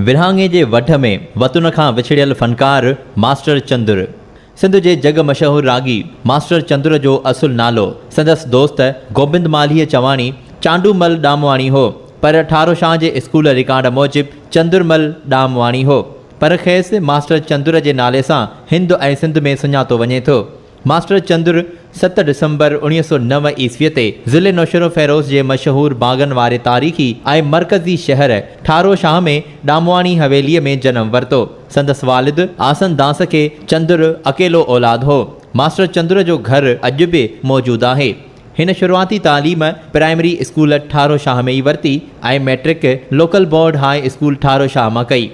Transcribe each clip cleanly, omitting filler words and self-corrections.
ورهاڱي جي وڍ ۾ وطن کان وڇڙيل فنڪار ماسٽر چندر. سنڌ جي جڳ مشهور راڳي ماسٽر چندر جو اصل نالو سندس دوست گوبند مالهيء چواڻي چانڊومل ڏامواڻي هو، پر ٺاروشاه جي اسڪول رڪارڊ موجب چندرمل ڏامواڻي هو، پر کيس ماسٽر چندر جي نالي سان هند ۽ سنڌ ۾ سڃاتو وڃي ٿو. ماسٽر چندر 7 ڊسمبر 1909 عيسويء تي ضلعي نوشهروفيروز جي مشهور باغن واري تاريخي ۽ مرڪزي شهر ٺارو شاهه ۾ ڏامواڻي حويليء ۾ جنم ورتو. سندس والد آسن داس کي چندر اڪيلو اولاد هو. ماسٽر چندر جو گهر اڄ به موجود آهي. هن شروعاتي تعليم پرائمري اسڪول ٺارو شاهه ۾ ئي ورتي ۽ matric local board high school Tharo Shah مان ڪئي.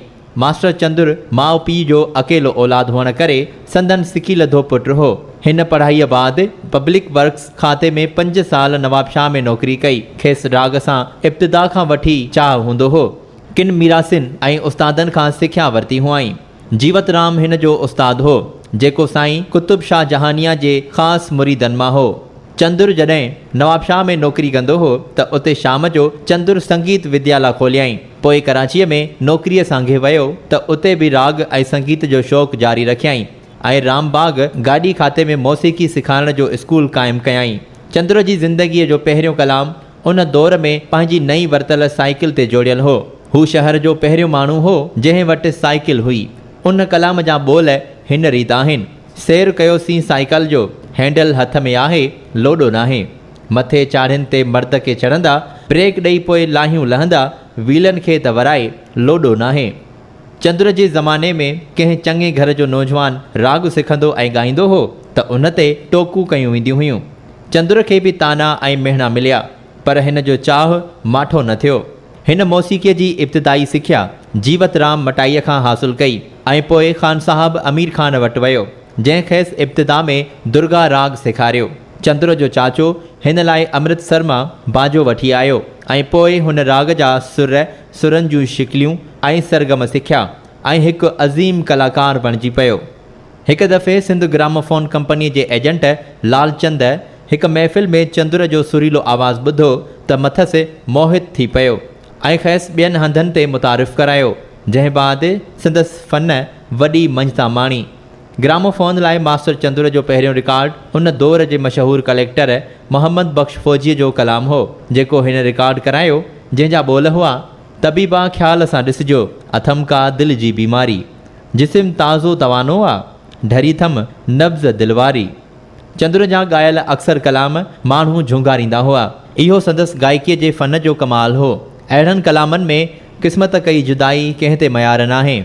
ماسٽر چندر ماء پيء جو اڪيلو اولاد هئڻ ڪري سندن سڪيلڌو پٽ هو. هن پڙهائيء بعد پبلڪ ورڪس کاتي ۾ پنج سال نوابشاهه ۾ نوڪري ڪئي. کيس راڳ سان ابتدا کان وٺي چاهه هوندو هو. ڪن ميراثين ۽ استادن کان سکيا ورتي هئائين. جيوت رام هن جو استاد هو، جيڪو سائين قطب شاهه جهانيان جي خاص مريدن مان هو. چندر جڏهن نوابشاهه ۾ نوڪري ڪندو هو ته اتي شام جو چندر سنگيت وديالا کوليائين. پوء ڪراچيء ۾ نوڪريء سانگي ويو ته اتي به راڳ ۽ سنگيت جو شوق جاري رکيائين ۽ رام باغ گاڏي کاتي ۾ موسيقي سيکارڻ جو اسڪول قائم ڪيائين. چندر جي زندگيء جو پهريون ڪلام ان دور ۾ پنهنجي نئين ورتل سائيڪل تي جوڙيل هو. هو شهر جو پهريون ماڻهو هو جنهن وٽ سائيڪل هئي. ان ڪلام جا ٻول هن ريت آهن. سير ڪيوسين سائيڪل جو، هينڊل هٿ ۾ آهي، لوڏو ناهي. مٿي چاڙهين تي مرد ڪي چڙهندا، بريڪ ڏئي پوء لاهيون لهندا، ويلن کي ته ورائي، لوڏو ناهي. چندر جي زماني ۾ ڪنهن چڱي گهر جو نوجوان راڳ سکندو ۽ ڳائيندو هو ته ان تي ٽوڪون ڪيون وينديون هيون. چندر کي به طعنا ۽ مهڻا مليا، پر هن جو چاهه ماٺو نه ٿيو. هن موسيقيء جي ابتدائي سکيا جيوت رام مٽائيء کان حاصل ڪئي ۽ پوء خانصاحب امير خان وٽ ويو، جنهن کيس ابتدا ۾ درگا راڳ سيکاريو. چندر جو چاچو هن لاء امرتسر مان باجو وٺي آيو ۽ پوء هن راڳ جا سر، سرن جون شڪليون ۽ سرگم سکيا ۽ هڪ عظيم ڪلاڪار بڻجي پيو. هڪ دفعي سنڌ گراموفون ڪمپنيء جي ايجنٽ لالچند هڪ محفل ۾ چندر جو سريلو آواز ٻڌو ته مٿس موهت ٿي پيو ۽ کيس ٻين هنڌن تي متعارف ڪرايو، جنهن بعد سندس فن وڏي مڃتا ماڻي. گراموفون لاء ماسٽر چندر جو پهريون رڪارڊ ان دور جي مشهور ڪليڪٽر محمد بخش فوجيء جو ڪلام هو، جيڪو هن رڪارڊ ڪرايو، جنهن جا ٻول هئا، طبيبا خيال سان ڏسجو، اٿم ڪا دل جي بيماري. جسم تازو توانو آ، ڍري ٿم نبض دل واري. چندر جا ڳايل اڪثر ڪلام ماڻهو جهونگاريندا هئا. اهو سندس گائڪيء جي فن جو ڪمال هو. اهڙن ڪلامن ۾ قسمت ڪئي جدائي ڪنهن تي ميار ناهي.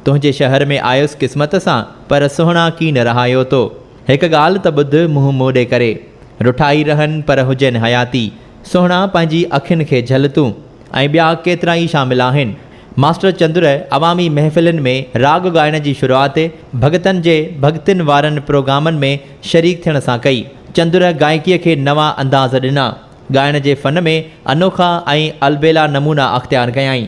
تنهنجي شهر ۾ آيس قسمت سان پر سهڻا ڪين رهايو تو. هڪ ڳالهه ته ٻڌ منهن مون ڏي ڪري. رٺائي رهن پر هجين حياتي. سهڻا پنهنجي اکين کي جهل تون. ۽ ٻيا ڪيترائي شامل آهن. ماسٽر چندر عوامي محفلن ۾ راڳ ڳائڻ جي شروعات ڀڳتن جي ڀڳتين وارن پروگرامن ۾ شريڪ ٿيڻ سان ڪئي. چندر گائڪيء کي نوان انداز ڏنا. ڳائڻ جي فن ۾ انوکا ۽ البيلا نمونا اختيار ڪيائين.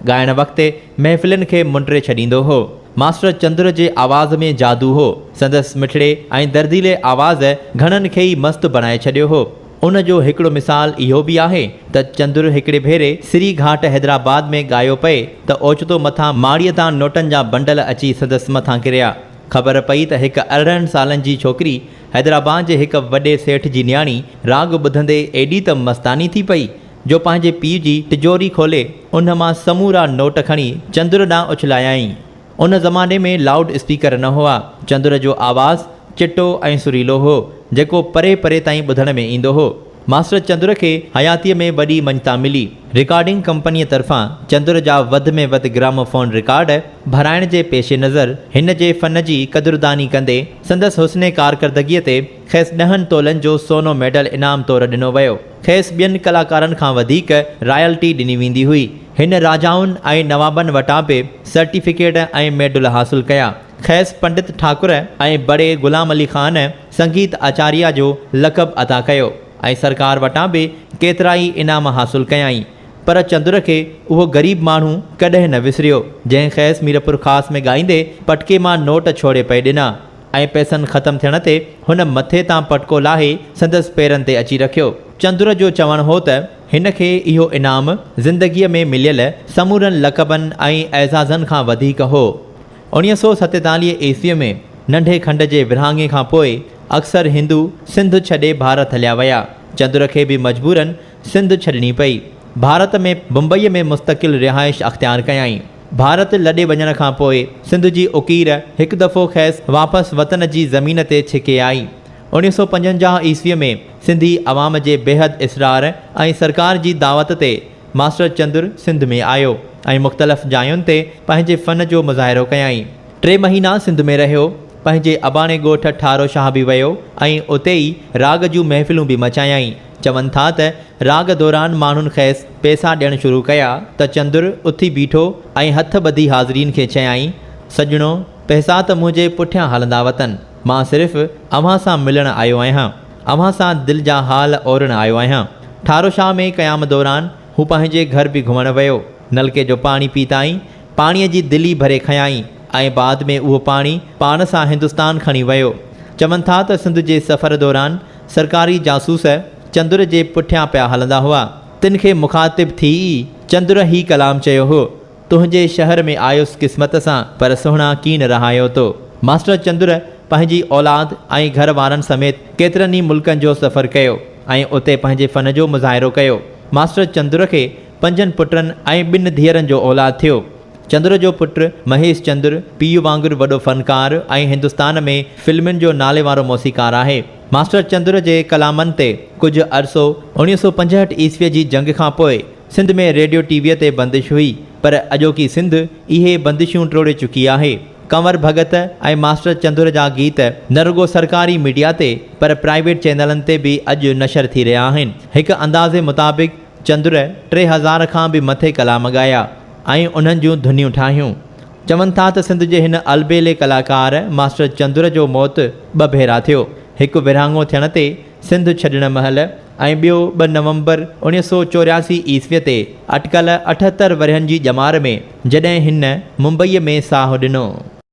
ڳائڻ وقت محفلن کي منڊري ڇڏيندو هو. ماسٽر چندر جي آواز ۾ جادو هو. سندس مٺڙي ۽ درديلي آواز گهڻن کي ئي مست بڻائي ڇڏيو هو. ان جو هڪڙو مثال اهو به آهي ته چندر هڪڙي ڀيري سري گهاٽ حيدرآباد ۾ ڳايو پئي ته اوچتو مٿان ماڙيء تان نوٽن جا بنڊل اچي سندس مٿان ڪريا. خبر پئي ته هڪ 18 سالن جي ڇوڪري حيدرآباد جي هڪ وڏي سيٺ جي نياڻي راڳ ٻڌندي ايڏي ته مستاني ٿي پئي جو پنهنجي پيء جي ٽجوري کولي ان مان سمورا نوٽ کڻي چندر ڏانهن اڇلايائين. ان زماني ۾ لائوڊ اسپيڪر نه هئا. چندر جو آواز چٽو ۽ سريلو هو، جيڪو پري پري تائين ٻڌڻ ۾ ايندو هو. ماسٽر چندر کي حياتيء ۾ وڏي مڃتا ملي. رڪارڊنگ ڪمپنيء طرفان چندر جا وڌ ۾ وڌ گراموفون رڪارڊ ڀرائڻ جي پيش نظر هن جي فن جي قدرداني ڪندي سندس حسن ڪارڪردگيء تي کيس ڏهن تولن جو سونو ميڊل انعام طور ڏنو ويو. کيس ٻين ڪلاڪارن کان وڌيڪ رائلٽي ڏني ويندي هئي. هن راجائن ۽ نوابن وٽان به سرٽيفڪيٽ ۽ ميڊل حاصل ڪيا. کيس پنڊت ٺاڪر ۽ بڙي غلام علي خان سنگيت آچاريه جو لقب عطا ڪيو ۽ سرڪار وٽان به ڪيترائي انعام حاصل ڪيائين. پر چندر کي اهو غريب ماڻهو ڪڏهن نه وسريو، جنهن کيس ميرپورخاص ۾ ڳائيندي پٽڪي مان نوٽ ڇوڙي پئي ڏنا. ۽ پئسن ختم ٿيڻ تي هن مٿي تان پٽڪو لاهي سندس پيرن تي اچي رکيو. چندر جو چوڻ هو ته. هن کي اهو انعام زندگيء ۾ مليل سمورن لقبن ۽ اعزازن کان وڌيڪ هو. 1947 عيسويء ۾ ننڍي کنڊ جي ورهاڱي کان پوء اڪثر هندو سنڌ ڇڏي ڀارت هليا ويا. چندر کي به مجبوراً سنڌ ڇڏڻي پئي. ڀارت ۾ بمبئيء ۾ مستقل رهائش اختيار ڪيائين. ڀارت لڏي وڃڻ کان پوء سنڌ جي اڪير هڪ دفعو کيس واپس وطن جي زمين تي ڇڪي آئي. 1955 عيسويء ۾ سنڌي عوام جي بيحد اصرار ۽ سرڪار جي دعوت تي ماسٽر چندر سنڌ ۾ آيو ۽ مختلف جاين تي پنهنجي فن جو مظاهرو ڪيائين. ٽي مهينا سنڌ ۾ رهيو، پنهنجي اباڻي ڳوٺ ٺارو شاهه به ويو ۽ اتي ئي راڳ جون محفلون به مچايائين. چون ٿا ته راڳ دوران ماڻهن کيس پئسا ڏيڻ شروع ڪيا ته چندر اٿي بيٺو ۽ هٿ ٻڌي حاضرين کي چيائين، سڄڻو! پئسا ته منهنجي پٺيان هلندا وتن. مان صرف اوهان سان ملڻ آيو آهيان. اوهان سان دل جا حال اورڻ آيو آهيان. ٺارو شاهه ۾ قيام دوران هو پنهنجي گهر به گهمڻ ويو. نلڪي جو پاڻي پيتائين، پاڻيء جي دلي ڀري کنيائين ۽ بعد ۾ اهو پاڻي پاڻ سان هندستان کڻي ويو. چون ٿا ته سنڌ جي سفر دوران سرڪاري جاسوس چندر جي پٺيان پيا هلندا هئا. تن کي مخاطب ٿي ئي چندر هي ڪلام چيو هو. تنهنجي شهر ۾ آيس قسمت سان، پر سهڻا ڪين رهايو تو. ماسٽر چندر پنهنجي اولاد ۽ گهر وارن سميت ڪيترن ئي ملڪن جو سفر ڪيو ۽ اتي پنهنجي فن جو مظاهرو ڪيو. ماسٽر چندر کي پنجن پٽن ۽ ٻن ڌيئرن جو اولاد ٿيو. چندر جو پٽ مهيش چندر پيء وانگر وڏو فنڪار ۽ هندستان ۾ فلمن جو ناليوارو موسيقار آهي. ماسٽر چندر جي ڪلامن تي ڪجهه عرصو 1965 عيسويء جي جنگ کان پوء سنڌ ۾ ريڊيو ٽي ويء تي بندش هئي پر اڄوڪي سنڌ اهي بندشون ٽوڙي چڪي آهي. ڪنور ڀڳت ۽ ماسٽر چندر جا گيت نه رڳو سرڪاري ميڊيا تي پر پرائيويٽ چئنلن تي به اڄ نشر ٿي رهيا آهن. هڪ اندازي مطابق چندر 3000 کان به مٿي ڪلام ڳايا ۽ انهن جون ڌنيون ٺاهيون. چون ٿا ته سنڌ جي هن البيلي ڪلاڪار ماسٽر چندر جو موت ٻه ڀيرا ٿيو. هڪ ورهاڱو ٿيڻ تي سنڌ ڇڏڻ مهل ۽ ٻيو ٻه نومبر 1984 عيسويء تي اٽڪل 78 ورهين جي ڄمار ۾ جڏهن هن ممبئيء ۾ ساهه ڏنو.